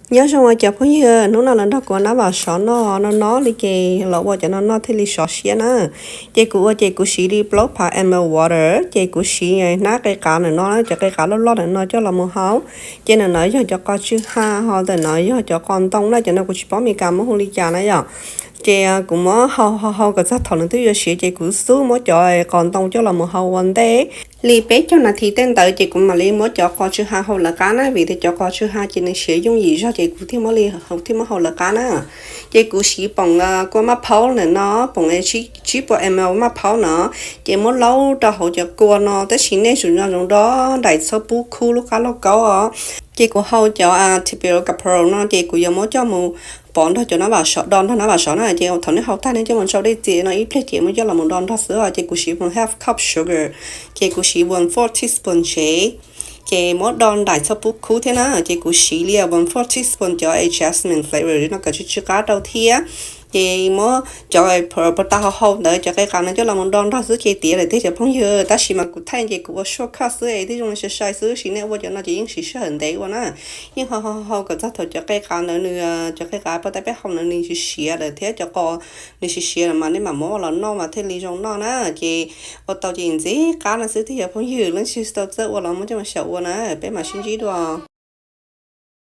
Nyob zoo cov phooj ywg, hnub no los nrog kuv nab vam sov noj no no li ces los ua cov no no thiaj li sov siab na. Ces kuv ua ces kuv siv li plaub phav ml water, ces kuv siv hnab qe qav ntawm no, cov qe qav loj loj ntawm no coj los mus hau. Ces ntawm no yog cov qos tsw ha, ho ntawm no yog cov qos ntoo na, cov no kuv tsis paub Meskas muab hu li cas na yom. Ces kuv muab hau hau hau kom txog thaum nws twb yuav siav ces kuv xub muab cov qos ntoo coj los mus hau ua ntej li peb caug nas this tej ntawd ces kuv mam li muab cov qos tsw ha hau lawv qab na, vim tias cov qos tsw ha ces nws siav yooj yim zog ces kuv thiaj muab li, thiaj muab hau lawv qab na. Ces kuv siv poom kua maj phaub ntawm no, poom tsib puas ml maj phaub no, ces muab laub rau hauv cov kua no, tab sis nej tsum nco ntsoov do nraim txhob pub khub lub qab lauj kaub os. Ces kuv hau cov tipial capro no ces kuv yuav muab coj mus pov nrog cov nab vam sov, do nrog nab vam sov na, ces thaum nej hau tag nej coj mus tsau dej txias no ib pliag ces muab coj los mus do nrog xwb os. Ces kuv siv one half cup sugar, ces kuv siv one fourth teaspoon ntsev, ces muab do nraim txhob pub khub thiab na, ces kuv siv li one fourth teaspoon cov jasmine flavor no kom tsw tsw qab rau thiab. Ces muab cov pos tas hau hau ntawd cov qe qav no coj los mus do nrog xwb ces tiav lawm tiag cov phooj ywg, tab sis mas kuv thaij ces kuv ua shortcut xwb es thiaj zoo li sai sai xwb, sis nej ua cov no ces yeej siv sij hawm ntev ua na. Yeej hau hau hau kom txog thaum cov qe qav ntawd nws, cov qe qav pos tas peb hau ntawd nws siav siav lawm thiab cov qos nws siav siav lawm mas nej mam muab ua los noj mas thiaj li zoo noj na. Ces ua tau ces ntxim qab no xwb tiag cov phooj ywg, leej twg tsis tau txawj ua los muab coj mus xyaum ua na, peb mam sib ntsib dua.